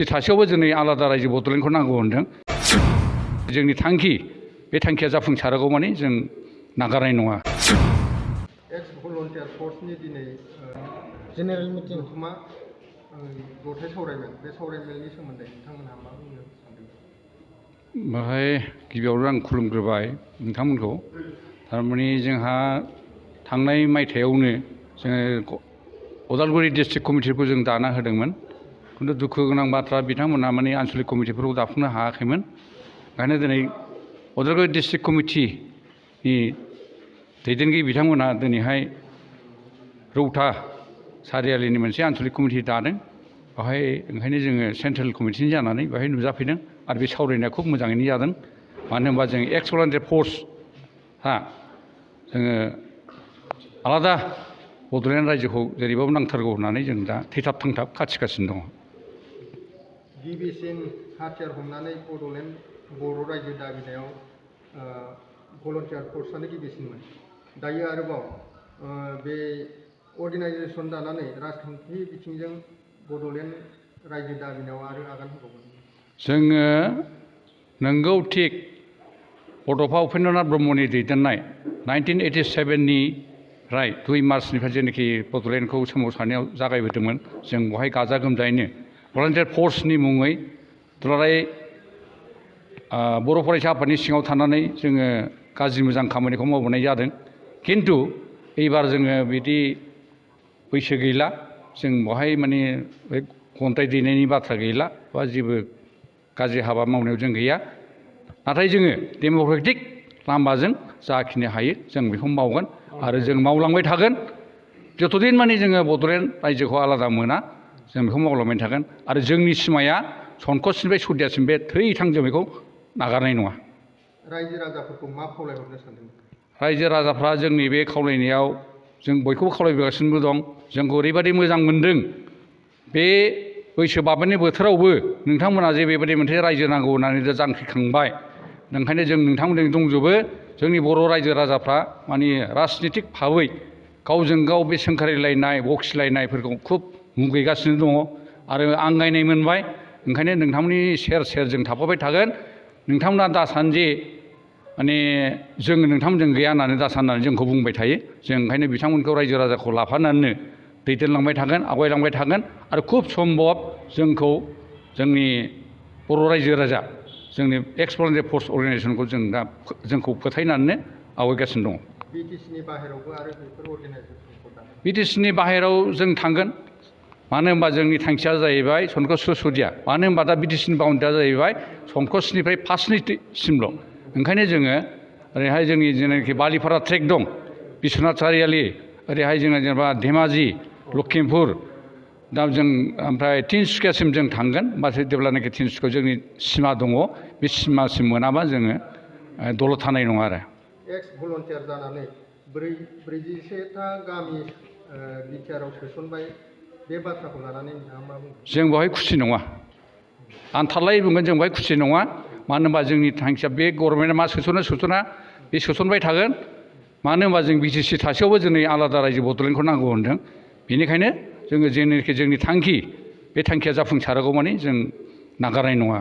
다시यावबो जोंनि आलादा रायजो बड'लेण्डखौ नांगौ होनदों। जोंनि थांखि बे थांखिया जाफुंसारागौ मानि जों नागारनाय नङा। एक्स भलन्टियार फर्सनि दिनै जेनेरेल मिटिं जथुमा जथाय सावरायमेल बे सावरायमेलनि सोमोन्दै नोंथांमोनहा मा बुंनो सानदों? बेहाय गिबियावनो आं खुलुमग्रोबाय नोंथांमोनखौ। थारमाने जोंहा थांनाय मायथाइयावनो जोङो उदालगुरि डिस्ट्रिक्ट कमिटिखौ जों दाना होदोंमोन। खिन्थु दुखु गोनां बाथ्रा बिथांमोना माने आन्चलिक कमिटिफोरखौ दाफुंनो हायाखैमोन। ओंखायनो दिनै उदालगुरि डिस्ट्रिक्ट कमिटिनि दैदेनगिरि बिथांमोना दिनैहाय रौता सारियालिनि मोनसे आन्चलिक कमिटि दादों। बेवहाय ओंखायनो जोङो सेन्ट्रेल कमिटिनि जानानै बेवहाय नुजाफैदों आरो बे सावरायनाया खुब मोजाङैनो जादों। मानो होनबा जों एक्स भलन्टियार फर्सहा जोङो आलादा बड'लेण्ड रायजोखौ जेरैबाबो नांथारगौ होननानै जों दा थैथाब थांथाब खाथिगासिनो दङ। गिबिसिन हाथियार हमनानै बड'लेण्ड बर' रायजो दाबिनायाव भलन्टियार फर्सआनो गिबिसिनमोन। दायो आरोबाव बे अर्गेनाइजेसन दानानै राजखान्थि बिथिंजों बड'लेण्ड रायजो दाबिनायाव आरो आगान होबावगोन। जोङो नोंगौ थिग बड'फा उपेन्द्रनाथ ब्रह्मनि दैदेननाय 1987निफ्राय 2 मार्चनिफ्राय जेनाखि बड'लेण्डखौ सोमावसारनायाव जागायबोदोंमोन, जों बेवहाय गाजा गोमजायैनो भलन्टियार फर्सनि मुङै दुलाराय बर' फरायसा आफादनि सिङाव थानानै जोङो गाज्रि मोजां खामानिखौ मावबोनाय जादों। खिन्थु एबार जोङो बिदि बैसो गैला, जों बेवहाय माने खन्थाइ दैनायनि बाथ्रा गैला बा जेबो गाज्रि हाबा मावनायाव जों गैया। नाथाय जोङो डेम'क्रेटिक लामाजों जाखिनि हायो जों बेखौ मावगोन आरो जों मावलांबाय थागोन। जतदिन माने जोङो बड'लेण्ड रायजोखौ आलादा मोना जों बेखौ मावलांबाय थागोन आरो जोंनि सिमाया संकसनिफ्राय सदियासिम बे थै-थां जों बेखौ नागारनाय नङा। रायजो राजाफोरखौ मा खावलायहरनो सानदों? रायजो राजाफ्रा जोंनि बे खावलायनायाव जों बयखौबो खावलायबोगासिनोबो दं। जोंखौ ओरैबायदि मोजां मोनदों, बे बैसो बाबेननि बोथोरावबो नोंथांमोना जे बेबायदि मोनसे रायजो नांगौ होननानै जांख्रिखांबाय। ओंखायनो जों नोंथांमोनजों दंजोबो। जोंनि बर' रायजो राजाफ्रा माने राजनितिक भाबै गावजों गाव बे सोंखारिलायनाय बखिलायनायफोरखौ खुब मुगैगासिनो दङ आरो आंगायनाय मोनबाय। ओंखायनो नोंथांमोननि सेर सेर जों थाफाबाय थागोन। नोंथांमोना दासान जे माने जों नोंथांमोनजों गैया होननानै दासान होननानै जोंखौ बुंबाय थायो। जों ओंखायनो बिथांमोनखौ रायजो राजाखौ लाफानानैनो दैदेनलांबाय थागोन, आवगायलांबाय थागोन आरो खुब सम्भब जोंखौ जोंनि बर' रायजो राजा जोंनि एक्स भलन्टियार फर्स अर्गेनाइजेसनखौ जों दा जोंखौ फोथायनानैनो आवगायगासिनो दङ। बिटिसिनि बाहेरावबो आरो बेफोर अर्गेनाइजेसनखौ दानो? बिटिसिनि बाहेराव जों थांगोन। मानो होनबा जोंनि थांखिया जाहैबाय संकस सदिया। मानो होनबा दा बिटिसिनि बाउन्डारिया जाहैबाय संकसनिफ्राय फार्स्टनिसिमल'। ओंखायनो जोङो ओरैहाय जोंनि जेनाखि बालिपारा ट्रेक दं, बिश्वनाथ सारियालि, ओरैहाय जोङो जेनेबा धेमाजि, लखिमपुर, दा जों ओमफ्राय तिनसुकियासिम जों थांगोन। होमबासो जेब्लानाखि तिनसुकियाव जोंनि सिमा दङ, बे सिमासिम मोनाबा जोङो दलद थानाय नङा आरो। एक्स भलन्टियार जानानै 41था गामि बिटिआरआव सोसनबाय, बे बाथ्राखौ लानानै नोंथाङा मा बुंगोन? जों बेवहाय खुसि नङा। आं थारलायै बुंगोन, जों बेवहाय खुसि नङा। मानो होनबा जोंनि थांखिया बे गभर्नमेन्टआ मा सोसना बे सोसनबाय थागोन। मानो होनबा जों बिटिसि थासेयावबो जोंनि आलादा रायजो बड'लेण्डखौ नांगौ होनदों। बेनिखायनो जोङो जेनाखि जोंनि थांखि बे थांखिया जाफुंसारागौ मानि जों नागारनाय नङा।